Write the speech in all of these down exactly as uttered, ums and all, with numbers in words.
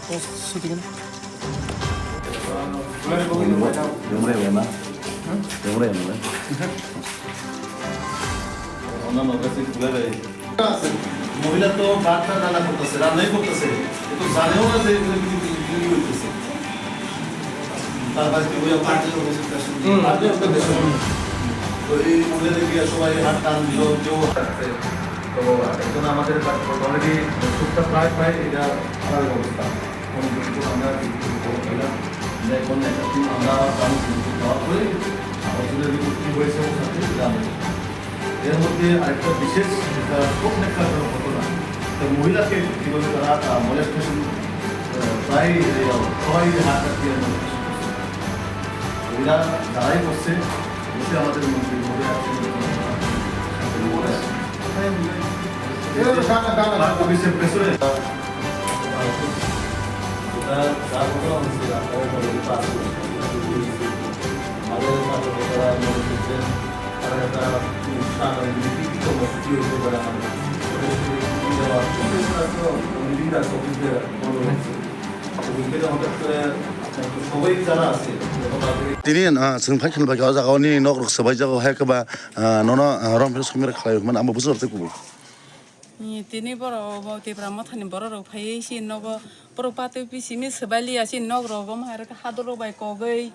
Shooting. Remove remove na? Remove remove na? অন্যান্য অফিসে খুলে দেয়। আছে। মহিলা তো ভাতটা রান্না করতেছে, রান্নাই করতেছে। এ তো জানেও না যে এগুলো কি, কি, কি হইতেছে। তার বাড়িতে ওই পার্টি অফিসের কাছে। হুম। পার্টি অফিসের কাছে। তো এই মহিলাদের গিয়ে সবাই হাত টান দিল, কেউ হাত টানছে। তো এখন আমাদের কাছে already টুকটাক প্রায়, প্রায় এটা খারাপ অবস্থা। কোনো কিছু আমরা কিছু খবর পেলাম যে এখন একটা টিম আমরা আবার প্রাণী সৃষ্টি দেওয়ার পরে আবার চলে গেল, কী হয়েছে ওর সাথে জানবো। এর মধ্যে আরেকটা বিশেষ, যেটা চোখ দেখার ঘটনা, একটা মহিলাকে কীভাবে তারা, আহ, মলেস্টেশন, আহ, প্রায়, আহ, সবাই হাত দিয়ে মলেস্টেশন করছে। এরা যারাই করছে, অবশ্যই আমাদের মন্ত্রী মহোদয় আছেন, অফিসের প্রেসিডেন্ট। এটা যা ঘটনা হয়েছে, আপনারা সবাই পাশে আমাদের সাথে তারা মনে করছেন, তারা একটা অনুষ্ঠান, লিখিত কর্মসূচি হতে পারে আমাদের। ওদের সাথে একটু দেওয়া, অনেকদিন কাজ অফিস দিয়ে বন্ধ হয়েছে। Tini, ah, chwng phai khwlai kha o jaga o nini nok rok swbai jago hai khe ba, ah, nono, ah, rom phai somir khlai man amo bwswk tei kubui. Ni tini borok bo Tipra Mothani borok rok phai si nogo borok patwi bisimi swbai liya si nok rok omo hai rok hador rok bai kogwi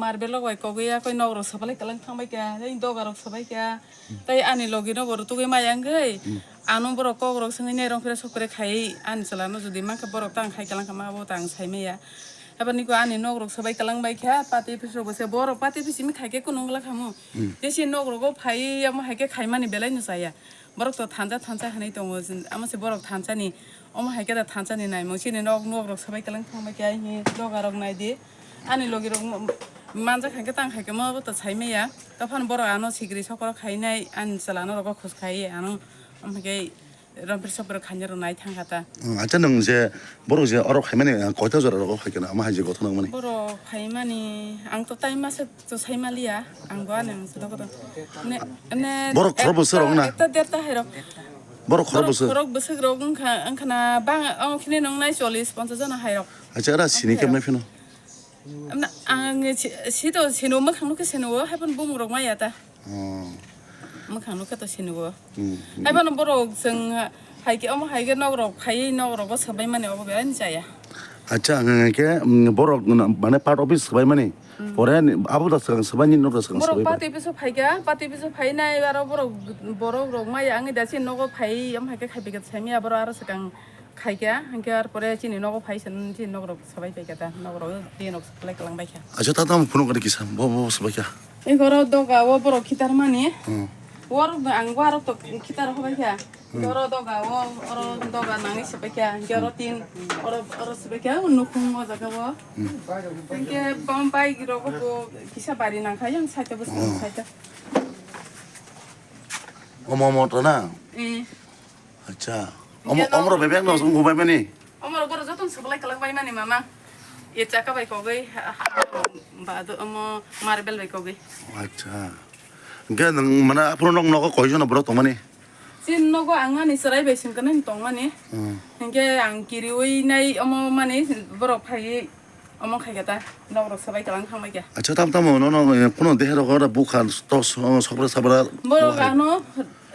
marble rok bai kogwi yakoi nok rok swbai kwlwng thang bai kha tei doga rok swbai kha tei ani logi no borok tugwi maya wngwi. Ano borok kok rok swngwi nai rong phre sok phre khai ani chwla no jodi mankha borok tang khai kalang kha ma bo tang sai maya. Habar niko ani nok rok swbai kalang bai kha pati pisi rok bo se borok pati pisi mi khai khe kunung la khamu. Tei si nok rogo phai amo hai khe khai mani belai no chaya. Borok to thansa thansa hinui tongo amo se borok thansa ni omo hai khe da thansa ni naimung chini nok nok rok swbai kalang thang bai kha hi doga rok nai di. Ani logi rok manjak hai khe tang khai khe mo bo to sai maya. Tophano borok ano sikri sokro khai nai ani chwla no rogo khus khai ano. Omo hai khe Rampir sopor khaina rw nai thang kha ta. Hmm, acha nwng je borok je oro phaimani, ah, koita jora rogo phai khe na, ama hai je gothon nangmani? Borok phaimani ang to tai masa to sai maliya, ang bo ani ang se dogo to. Ne, ne, borok khorok bwswk rok na? Ekta derta hai rok. Borok khorok bwswk? Khorok bwswk rok wngkha, wngkha na bang, ang khini nang nai chollish ponchash jona hai rok. Acha, ara sini khe mai phino? Amna, ang si, si to sino mwkhang nukhe sino, hai phano bumung rok maya ta. Oh. Mwkhang nukhe to sino. Hmm. Hai phano borok chwng hai khe, omo hai khe nok rok phai, nok rogo swbai mani obo belai ni chaya. Acha, ang, ang khe, mm, borok, mm, mane part office swbai mani. Hmm. Pore ni, abo da swkang swbai ni nok da swkang borok swbai. Pati piso phai kha, pati piso phai nai aro borok, borok rok maya ang da si nogo phai, omo hai khe khai bai kha sai maya borok aro swkang. Khaikha, hinkhe ar pore chini nogo phai se, chini nok rok swbai paikha ta, nok rok tei nok swlai kwlang baikha. Acha, ta tamo phunuk gari kisa, bo, bo swbaikha. Eko oro doga o borok khitar mani. Hmm. Oro ang bo aro to khitar hobaikha. Hmm. Oro doga o, oro doga nangni swbaikha, hinkhe oro tin, oro, oro swbaikha, nukhung o jaga o. Hmm. Hinkhe bom bike rok bo kisa bari nangkha, yang side o bwswk side o. Omo, omo to na? Eh. Acha. Omo, omoro bebek no song hubai mani? Omoro borok joto swklai kwlwng bai mani mama. E chaka bai kogwi, ha, ha, ba do omo marble bai kogwi. Acha. Ge nang mana aphuru nok nogo koi jona borok tongmani? Chin nogo ang ani chwrai bai singkhe nang tongmani. Hmm. Hinkhe ang kiriwi nai omo mani borok phaiwi Omo khai khe ta, nok rok swbai kwlwng thang bai khe. Acha, tam tamo, no, no, eh, kuno deha rogo ora bukha, tos, oh, sokra sabra. Borok ano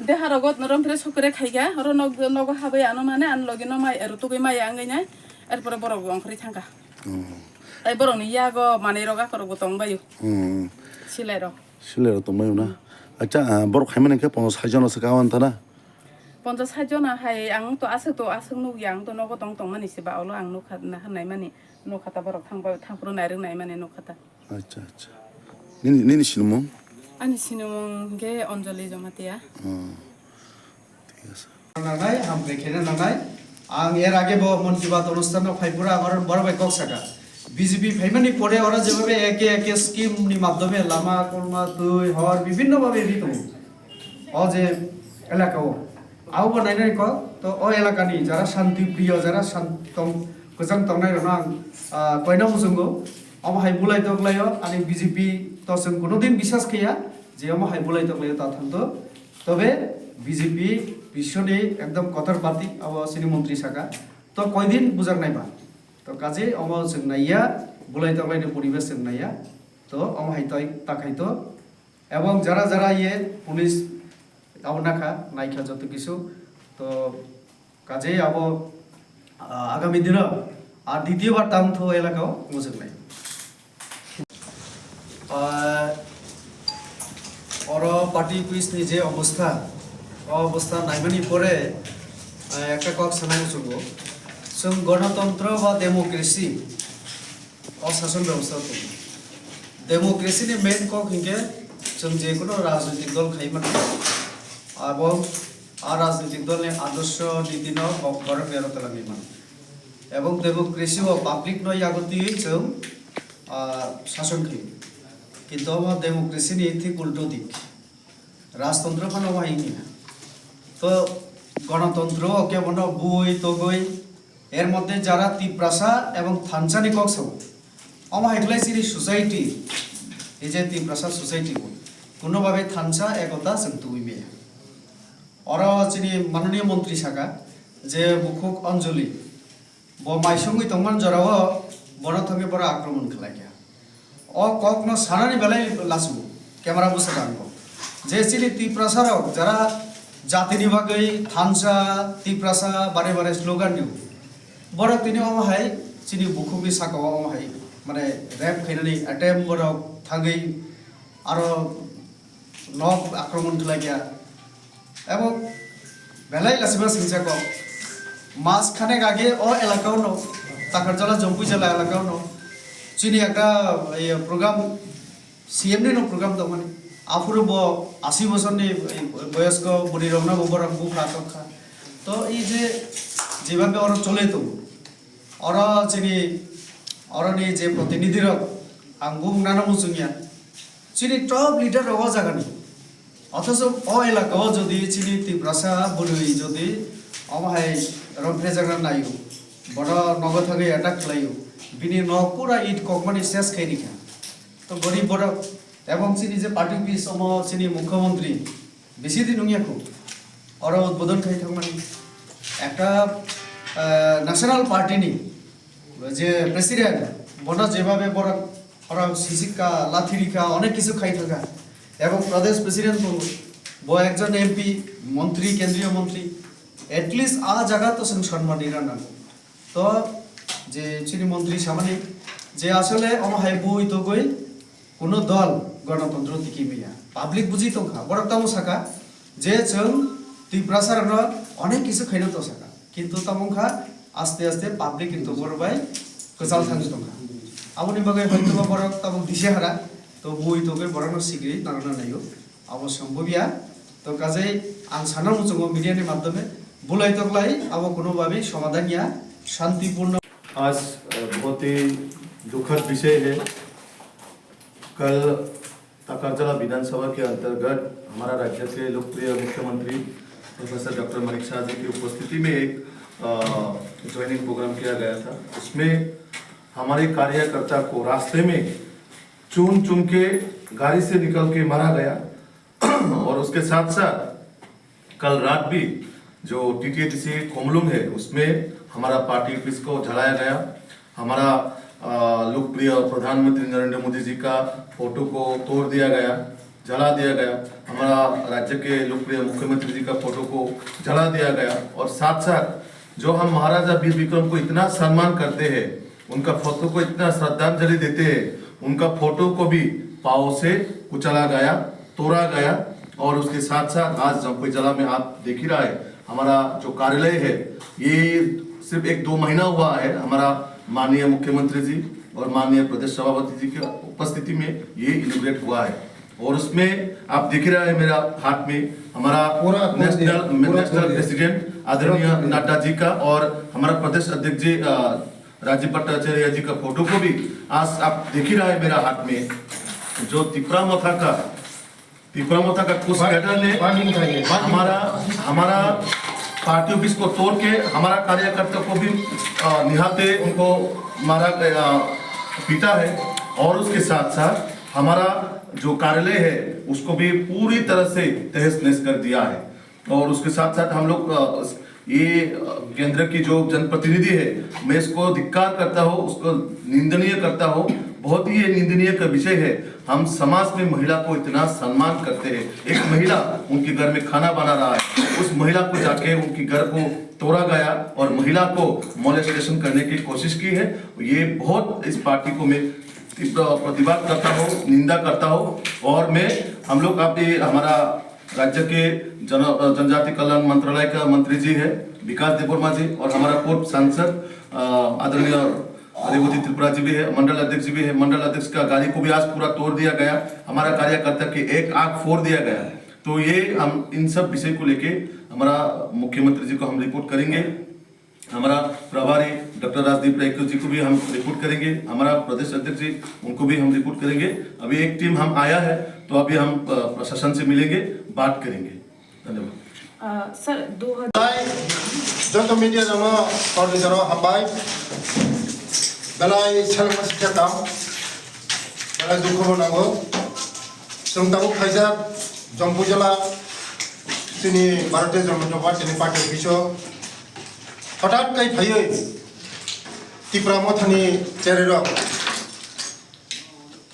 deha rogo norom phre sokre khai khe, oro nok, nogo habai ano mane, ano logi no mai, ero tugui mai ang nai. Erpore borok bo ongkhorwi thang kha. Oh. Tai borok ni yago manwi rok akorok bo tong bai. Hmm. Silai rok. Silai rok tong bai na. Hmm. Acha, ah, borok khai mani khe ponchash sait jona se kawan ta na? Ponchash sait jona hai ang to aswk to aswk nukya, ang to nogo tong tong mani se ba, ulo ang nukha na, nai mani. Nukha ta borok thang, thang phuru nairwk nai mani nukha ta. Acha, acha. Nini, nini sinimung? Ani sinimung hwnkhe Anjali Jamatia. Oh. Thik ase. Nangnai, hamkrai khaina nangnai. Ang er age bo Mon Ki Baat onusthan no phai phuru ang oro borok bai kok saka. B J P phaimani pore oro jebhabe eke eke scheme ni madhyome lama, kolma, twi, hor, bibhinno bhabe ri tongo. O je elaka o. Abo bo nainai kok, to o elakani jara shanti priyo, jara shan-, tong-, kwchang tongnai rokno ang, ah, koina muchungo. Omo hai bulai toklaio, ani B J P to chwng kuno din biswas khaiya je omo hai bulai toklaio ta thangto. Tobe B J P biswni ekdom kotor party, abo chini montri saka. To koidin bujak naiba? To kaje omo chwng naiya, bulai toklaini poribesh chwng naiya. To omo hai toi takhai to. Ebong jara jara ye police abo nakha, naikha joto kisu. To kaje abo, ah, agami dino ar ditiyo bar tang tho elaka o mujung nai. Ah, oro party office ni je obostha, o obostha naimani pore, ah, ekta kok sanai muchungo. Chwng gonotontro ba democracy, o sason bebostha tongo. Democracy ni main kok hinkhe chwng je kono rajnitik dol khai mano. Abo a rajnitik dol ni adorsho niti no bo-, borok berotala ni mano. Ebong democracy o public no yago twiwi chwng, ah, sason khai. Kintu omo democracy ni thik ulto dik. Rajtantro phano wahai wngya. To gonotontro o kebono bui togwi, er moddhe jara Tiprasa ebong thansa ni kok sao. Omo hai khlai chini society, ei je Tiprasa society bo, kuno babe thansa ekota chwng tubui maya. Oro chini mananiya montri saka je bukhuk Anjali, bo maisongwi tongmani jorao bono thangwi bono akromon khlaikha. O kokno sanani belai lasu, camera bwskango. Je chini Tiprasa rok jara jatini bagwi thansa, Tiprasa bare bare slogan rio. Borok tini omo hai chini bukhukni sakao omo hai mane rape khainani attempt borok thangwi aro nok akromon khlaikha. Ebo belai lachima singsa kok. Mas khanek age o elaka o no, Takarjala Jompui jala elaka o no, chini ekta, iye, program, C M ni no program tongmani. Aphuru bo asi bosor ni boyosko bwrwi rok no bo borok bupha tongkha. To ei je jebabe oro chole tongo. Oro chini, oroni je protinidhi rok, ang bumung nano muchungya. Chini top leader rok o jagani. Othocho o elaka o jodi chini Tiprasa bwrwi jodi omo hai romphrejakna naio, bono nogo thangwi attack khlaio, bini nok pura it kokmani ses khai rikha. To gorib borok, ebong chini je party office omo chini mukhyamantri, bisi din wngya kho, oro udbodon khai thangmani. Ekta, eh, national party ni je president, bono jebabe borok oro sisikka, lathi rikha, onek kisu khai thangkha. Ebong Pradesh president bo, bo ekjon M P, montri, kendriyo montri, at least a jaga to chwng sonman rina nango. To je chini montri samani je asole omo hai bui togwi kuno dol gonotontro tiki maya. Public buji tongkha, borok tamo saka je chwng Tiprasa rokno onek kisu khaino to saka. Kintu tamo wngkha aste aste public kintu borok bai kwchal thangwi tongkha. Aboni bagwi hoytoba borok tamo disehara to bui togwi borokno sikri narwkna naio. Abo sombobya. To kajai ang sana muchungo media ni madhyome bulai toklai abo kuno babi somadhan ya shantipurno. आज, अ, बहुत ही दुखद विषय है। कल तकरजला विधानसभा के अंतर्गत हमारा राज्य के लोकप्रिय मुख्यमंत्री प्रोफेसर डॉक्टर मानिक साहा जी की उपस्थिति में एक, अ, ज्वाइनिंग प्रोग्राम किया गया था। उसमें हमारे कार्यकर्ता को रास्ते में चुन चुन के गाड़ी से निकल के मारा गया। और उसके साथ साथ कल रात भी जो टीटीएडीसी कोमलुंग है, उसमें हमारा पार्टी ऑफिस को जलाया गया। हमारा, अ, लोकप्रिय प्रधानमंत्री नरेंद्र मोदी जी का फोटो को तोड़ दिया गया, जला दिया गया। हमारा राज्य के लोकप्रिय मुख्यमंत्री जी का फोटो को जला दिया गया। और साथ साथ जो हम महाराजा वीर विक्रम को इतना सम्मान करते हैं, उनका फोटो को इतना श्रद्धांजलि देते हैं, उनका फोटो को भी पाँव से कुचला गया, तोड़ा गया। और उसके साथ साथ आज जम्पुई जला में आप देख ही रहा है, हमारा जो कार्यालय है, ये सिर्फ एक दो महीना हुआ है, हमारा माननीय मुख्यमंत्री जी और माननीय प्रदेश सभापति जी की उपस्थिति में ये इनोग्रेट हुआ है। और उसमें आप देख ही रहा है मेरा हाथ में हमारा पूरा खोल दिया, नेशनल, पूरा नेशनल खोल दिया। प्रेसिडेंट आदरणीय पूरा खोल दिया। नड्डा जी का और हमारा प्रदेश अध्यक्ष जी, अ, राजीव भट्टाचार्य जी का फोटो को भी आज आप देख ही रहा है मेरा हाथ में, जो तिपरा मोथा का, तिपरा मोथा का कुछ कैडर ने हमारा, हमारा पार्टी ऑफिस को तोड़ के हमारा कार्यकर्ता को भी, अ, निहालते उनको मारा, अ, पीटा है। और उसके साथ साथ हमारा जो कार्यालय है उसको भी पूरी तरह से तहस नहस कर दिया है। और उसके साथ साथ हम लोग, अ, ये, अ, केंद्र की जो जनप्रतिनिधि है, मैं इसको धिक्कार करता हूँ, उसको निंदनीय करता हूँ। बहुत ही ये निंदनीय का विषय है। हम समाज में महिला को इतना सम्मान करते हैं, एक महिला उनके घर में खाना बना रहा है, उस महिला को जाके उनके घर को तोड़ा गया और महिला को मोलेस्टेशन करने की कोशिश की है। ये बहुत, इस पार्टी को मैं तीव्र प्रतिवाद करता हूँ, निंदा करता हूँ। और मैं, हम लोग, आप ये हमारा राज्य के जन-, जनजाति कल्याण मंत्रालय का मंत्री जी है विकास देबबर्मा जी, और हमारा पूर्व सांसद, अ, आदरणीय रेवती त्रिपुरा जी भी है, मंडल अध्यक्ष जी भी है। मंडल अध्यक्ष का गाड़ी को भी आज पूरा तोड़ दिया गया, हमारा कार्यकर्ता की एक आंख फोड़ दिया गया। तो ये हम इन सब विषय को लेके हमारा मुख्यमंत्री जी को हम रिपोर्ट करेंगे, हमारा प्रभारी डॉक्टर राजदीप राय जी को भी हम रिपोर्ट करेंगे, हमारा प्रदेश अध्यक्ष जी, उनको भी हम रिपोर्ट करेंगे। अभी एक टीम हम आया है, तो अभी हम, अ, प्रशासन से मिलेंगे, बात करेंगे। धन्यवाद। अ, सर, दो हजार Belai joto media rokno korni jora hambai. Belai selengma sikha kam. Belai dukho bo nango. Chwng tabuk khaijak Jampui jala chini Bharatiya Janata Party ni party office o hothat kai phaiwi Tipra Mothani cherai rok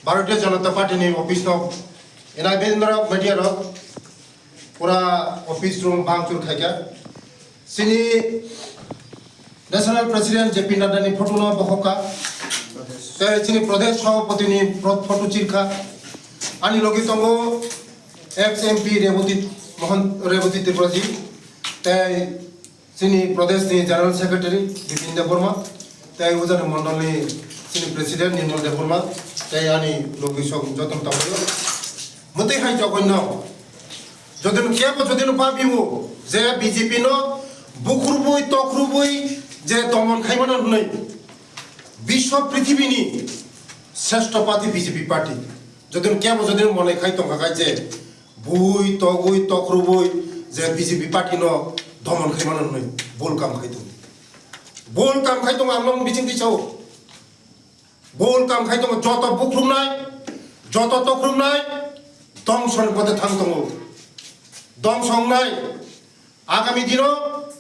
Bharatiya Janata Party ni office no enai bendra media rok pura office room bangchur khaikha. Chini National President J P Nadda ni photo no bokhokha. Tei chini Pradesh Sabhapati ni pro-, photo chirkha. Ani logi tongo ex M P Reboti Mohan, Reboti Tripura ji. Tei chini Pradesh ni General Secretary Bipin Debbarma, tei Ujani Mondol ni chini President Nirmal Debbarma, tei ani logi sok joto no tabuk. Mwtwi hai jogoino, jodi no kebo jodi no pabi o, je B J P no bukrubui tokrubui je domon khaimano hwnwi, biswa prithibini sreshto party B J P party. Jodi no kebo jodi no mone khai tongkha khai je, bui togui tokrubui je B J P party no domon khaimano hwnwi bul kam khai tongo. Bul kam khai tongo, ang nokni bisingtwi sao. Bul kam khai tongo, joto bukrumnai, joto tokrumnai, dongsoni pode thang tongo. Dongso wngnai, agami dino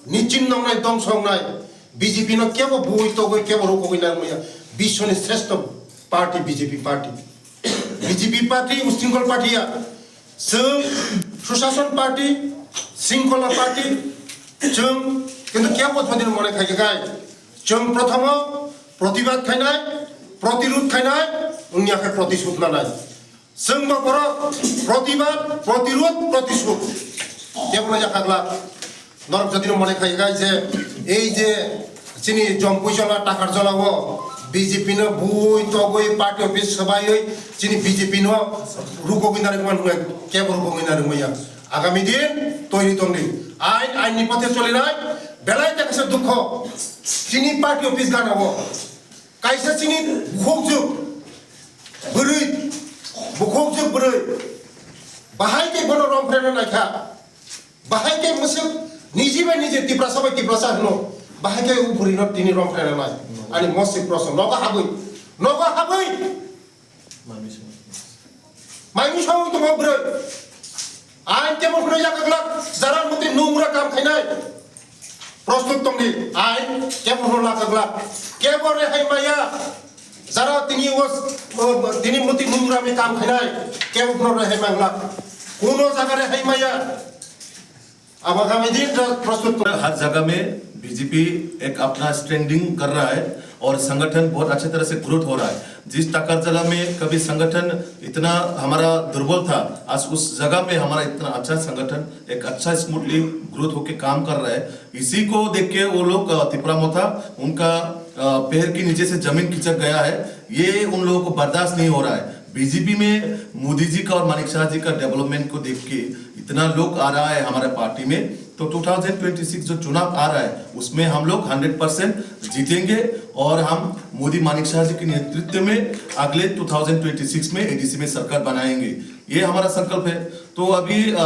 nichim nongnai, dongso wngnai. B J P no kebo bui togui, kebo rukogui nangmaya. Biswoni sreshto party B J P party. B J P party ushringkhol party ya. Chwng sushason party, shringkhola party, chwng kintu kebo jodi mone khai khai. Chwng prothomo protibad khainai, protirud khainai, wngya khe protishud nanai. Chwng bo borok protibad, protirud, protishud. Kebo no yakha glak. Norok jodi no mone khai khai je, ei je chini Jampui jola, Takarjola o B J P no bui togui party office swbaiwi chini B J P no rukogwi narwkma hwnwi kebo rukogwi narwkmaya. Agami din toiri tongdi. Ain, ain ni pate cholinai, belai ta kaisa dukho. Chini party office gana o kaisa chini bukhukjwk bwrwi, bukhukjwk bwrwi bahai khe bono romphre naikha. Bahai khe mwswk niji bai niji Tiprasa bai Tiprasa hwno. Bahai khe o bwrwino tini romphre nanai. Ani mosik proso nogo habwi. Nogo habwi. Maimi songwi tongo bwrwi. Ain kebo hwno yakha glak, jara muti nungra kam khainai. Prostut tongdi, ain kebo hwno lakha glak. Kebo rehai maya. Jara tini o, o, tini muti nungra mi kam khainai. Kebo hwno rehai mangla. Kuno jaga rehai maya. Abo kami din ra prostut. हर जगह में बीजेपी एक अपना स्टैंडिंग कर रहा है और संगठन बहुत अच्छे तरह से ग्रोथ हो रहा है। जिस टाकरजला में कभी संगठन इतना हमारा दुर्बल था, आज उस जगह में हमारा इतना अच्छा संगठन एक अच्छा स्मूथली ग्रोथ होके काम कर रहा है। इसी को देख के वो लोग, अ, तिपरा मोथा, उनका, अ, पैर के नीचे से जमीन खिसक गया है, ये उन लोगों को बर्दाश्त नहीं हो रहा है। बीजेपी में मोदी जी का और मानिक शाह जी का डेवलपमेंट को देख के इतना लोग आ रहा है हमारे पार्टी में, तो टू थाउजेंड ट्वेंटी सिक्स जो चुनाव आ रहा है, उसमें हम लोग हंड्रेड परसेंट जीतेंगे और हम मोदी मानिक शाह जी के नेतृत्व में अगले टू थाउजेंड ट्वेंटी सिक्स में एडीसी में सरकार बनाएंगे। ये हमारा संकल्प है। तो अभी, अ,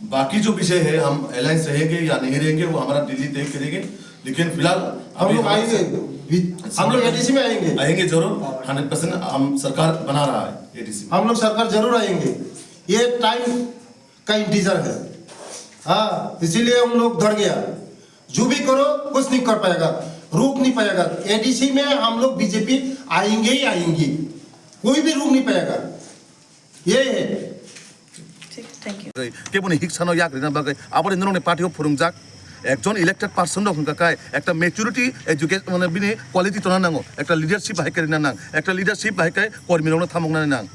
बाकी जो विषय है, हम अलायंस रहेंगे या नहीं रहेंगे, वो हमारा दिल्ली तय करेंगे। लेकिन फिलहाल हम अभी लोग हमारा आएंगे, भी-, हम लोग एडीसी में आएंगे। आएंगे जरूर, हंड्रेड परसेंट हम सरकार बना रहा है एडीसी में। हम लोग सरकार जरूर आएंगे, ये टाइम का इंतजार है। हाँ, इसीलिए हम लोग डर गया। जो भी करो, कुछ नहीं कर पाएगा, रोक नहीं पाएगा। एडीसी में हम लोग बीजेपी आएंगे ही आएंगे, कोई भी रोक नहीं पाएगा। ये है। ठीक, thank you। Keboni hiksano yak rina bagwi aboni norokni party o phwrwngjak ekjon elected person rok hwnkha khe ekta maturity education, mane, bini quality tona nango, ekta leadership bahai khe rina nang, ekta leadership bahai khe kormi rokno thamoknani nang.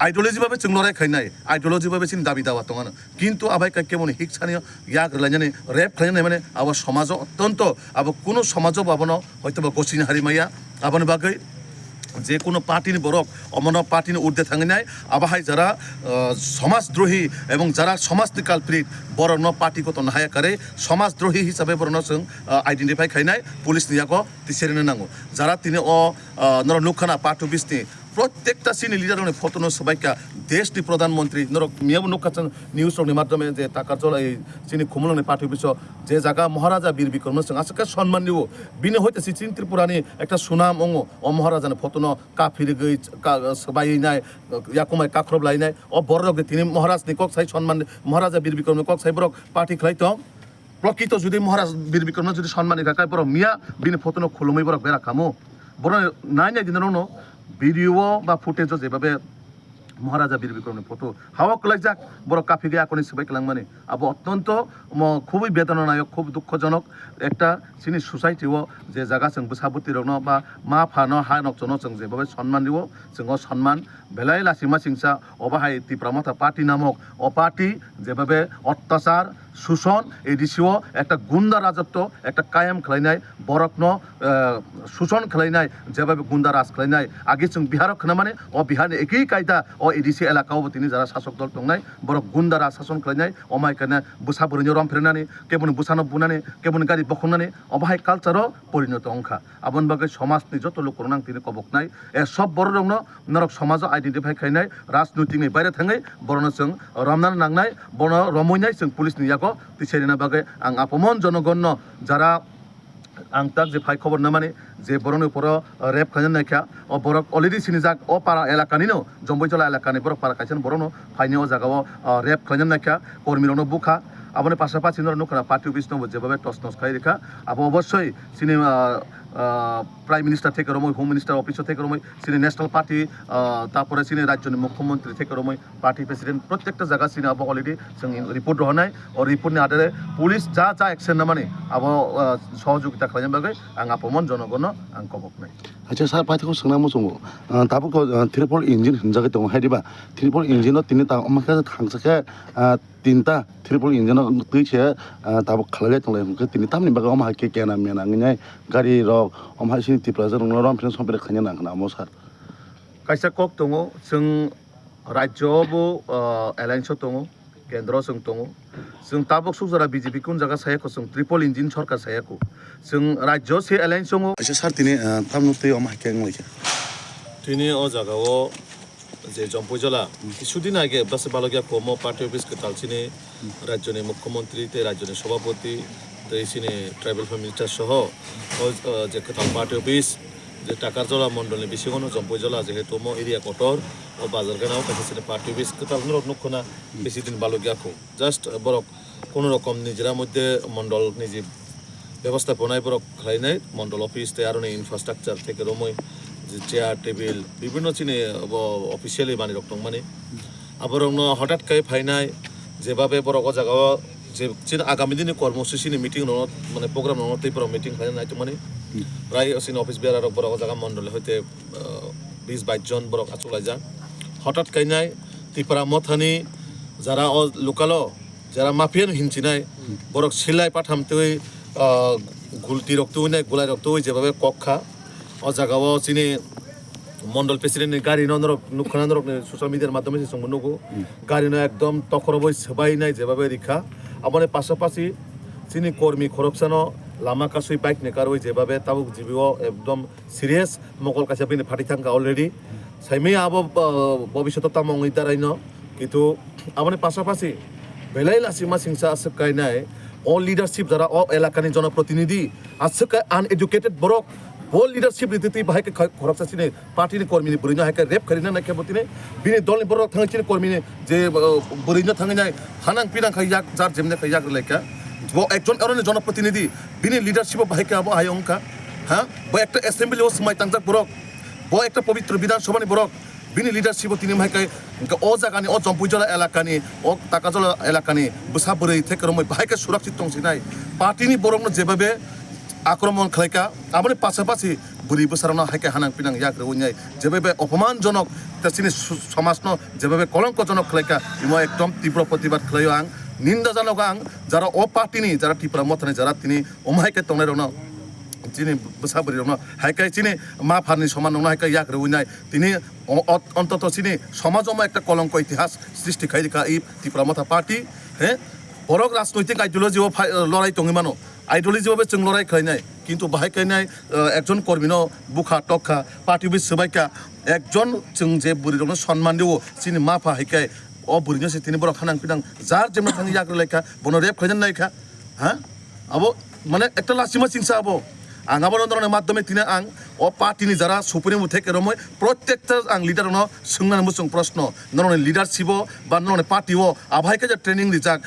Ideology babe chwng lorai khainai, ideology babe chini dabi dawa tongano. Kintu abai khe keboni hiksani yak rwlainani, rep khlainani, mane, abo somajo ottonto, abo kuno somajo bo abono hoytoba gosini hari maya. Aboni bagwi je kuno party ni borok omono party ni urde thanginai, abo hai jara, ah, somaj drohi ebong jara somaj ni culprit, borokno party kotorno haya kare somaj drohi hisabe borokno chwng, ah, identify khainai, police ni yago tisirina nango. Jara tini o, ah, norok nukha na party office ni Protekta chini leader rokni photo no swbaikha, desh ni pradhan mantri, norok miyabo nukha chwng news rokni madhyome je Takarjala ei chini Khumulwng ni party office o je jaga Maharaja Bir Bikram no chwng aswk khe sonman rio, bini hoite si chini Tripura ni ekta sunam wngo, o Maharaja ni photo no kaphirigwi ka-, swbaiwi nai, yakumai kakhrob lai nai, o borok rok tini Maharaj ni kok sai sonman, Maharaja Bir Bikram ni kok sai borok party khlai tong. Prokito jodi Maharaj Bir Bikramno jodi sonmani kha, kai borok miya bini photo no khulumui borok bera kamo. Borok nai nai dinarokno video o ba footage o jebabe Maharaja Bir Bikramni photo hao kwlaijak, borok kaphigwi akoni swbai kwlangmani. Abo ottonto mo khubui bedananayok, khub dukhojonok ekta chini society o je jaga chwng bwsa bwtwi rokno ba ma phano ha nokchono chwng jebabe sonman rio, chwng o sonman belai lachima singsa obo hai Tipra Motha party namok o party jebabe ottachar, suson, A D C o ekta gunda rajotwo ekta kayam khlainai, borokno, eh, suson khlainai, jebabe gunda raj khlainai. Agi chwng Bihar o khwnamani, o Bihar ni ekhi kaida o A D C elaka o bo tini jara sasok dol tongnai, borok gunda raj sason khlainai, omai khaina bwsa bwrwino romphirnani, keboni bwsano bunani, keboni gari bokhoknani, obo hai culture o porinoto wngkha. Aboni bagwi somaj ni joto lukurokno ang tini koboknai, eh, sob borok rokno norok somajo identify khainai, rajnoitik ni baire thangwi borokno chwng romna nangnai, bono romwi nai chwng police ni yago tisai rina bagwi ang apomon jonogonno jara ang tak je phai khobor namani je borokni uporo rape khaina naikha, o borok already sinijak o para elakani no, Jomboijola elakani borok para kaisa borokno phaini o jagao, o, rape khlaina naikha, kormi rokno bukha, aboni pasapasi norok nukha party office no bo jebabe tos nos khai rikha, abo obosoi chini, o, o, Prime Minister theke romwi, Home Minister office o theke romwi, chini National Party, ah, tapore chini rajyoni Mukhyamantri theke romwi, party president, protekta jaga chini abo already chwng report rohornai. O report ni adare police ja ja action namani abo, ah, sohojogita khlaina bagwi ang apomon jonogono ang koboknai. Acha sir, paithakgo swngnai muchungo. Ah, tabuk, ah, triple engine hinjagwi tongo hai diba? Triple engine no tini ta omo khe thangsa khe, ah, tinta triple engine no twi se, ah, tabuk khalai tonglai hwnkhe tini tamni bagwi omo hai khe kena mena wngnai gari rok omo hai sini Tiprasa rokno rom phino sompre khaina nang khna omo sir. Kaisa kok tongo, chwng rajyo bo, ah, alliance o tongo, kendro chwng tongo. Chwng tabuk suk jora B J P kun jaga saya ko, chwng triple engine sorkar saya ko. Chwng rajyo se alliance tongo. Acha sir tini, ah, tamno twi omo hai khe wnglaikha. Tini o jaga o je Jompuijala, hmm, kisudin age bwsa balokya komo party office kwtal chini, hmm, rajyoni mukhyamantri tei rajyoni sabhapati tei chini tribal affairs minister soho o, o, je kwtal party office je Takarjala mondolni bisingono Jompuijala jehetu omo area kotor o bazar gana o kaisa chini party office kwtal norok nukkho na, hmm, bisi din balokya kho. Just, uh, borok kono rokom nijera moddhe mondol niji bebosthaponai borok khlainai, mondol office tei aroni infrastructure theke romwi je chair, table, bibhinno chini, uh, bo officially manwi rok tongmani. Aborokno hotat khe phainai, jebabe borok o jagao je chini agami dini kormosuchini meeting rokno, mane, program rokno tei borok meeting khlaina naitongmani. Hmm. Prai chini office bearer rok borok o jaga mondol hoite, uh, bis bais jon borok achuk laijak. Hotat khe nai Tipra Mothani jara o local o jara mafia no hinchinai, hmm, borok silai patham twi, ah, gulti rok twi nai, gulai rok twi jebabe kok kha. O jaga o chini mondol president ni gari no norok nukha na, norok ni social media ni madhyome se chwng bo nugo. Hmm. Gari no ekdom tokhoroboi swbai nai jebabe rikha. Aboni pasapasi chini kormi khoroksa no lama kasui bike ni karwi jebabe tabuk G B o ekdom serious mokol kaisa bini phatwi thangkha already. Saimaya abo, uh, bobishoto tamo wngwi daraino. Kintu aboni pasapasi belai lachima singsa aswk kainai o leadership jara o elakani jonoprotinidhi aswk kai uneducated borok bo leadership ritwi twi bahai khe khoroksa chini party ni kormi ni bwrwino hai khe rape khairina naikhe bo tini bini dolni borok thangwi chini kormi ni je, uh, bwrwino thangwi nai hanang pinang khai yak jar jemne khai yak rwlaikha. Bo ekjon aroni jonoprotinidhi, bini leadership o bahai khe abo hai wngkha. Ha? Bo ekta assembly o swmai tangjak borok, bo ekta pobitro Bidhan Sabha ni borok, bini leadership o tini bahai khe hwnkhe o jagani, o Jampuijala elakani, o Takajala elakani bwsa bwrwi theke romwi bahai khe surakshit tongsinai. Party ni borokno jebabe akromon khlaikha, aboni pasapasi bwrwi bwsarokno hai khe hanang pinang yak rwui nai, jebabe opomanjonok tei chini su-, somajno jebabe kolongkojonok khlaikha, imo ekdom tibro protibad khlaio ang, ninda janogo ang, jara o party ni, jara Tipra Mothani, jara tini omo hai khe tongnairokno, chini bwsa bwrwirokno hai khe chini ma pharni somanrokno hai khe yak rwui nai, tini o-, ot-, ontoto chini somajo omo ekta kolongko itihas srishti khai rikha i Tipra Motha party, he, borok rajnoitik ideology o phai, lorai tongwi mano, ideology o be chwng lorai khlainai, kintu bahai khlainai, eh, ekjon kormino bukha tokha, party bi swbaikha, ekjon chwng je bwrwirokno sonman rio, chini ma pha hai khe o bwrwino se tini borok hanang pinang jar jemno thangwi yak rwlaikha, bono rep khlaina naikha, ha? Abo mane ekta lasima chingsa abo. Ang abo norokni madhyome tini ang o party ni jara supuri muthai keromoi protekta ang leader no swngnani muchung proshno, norokni leadership o ba norokni party o abo hai khe je training rijak,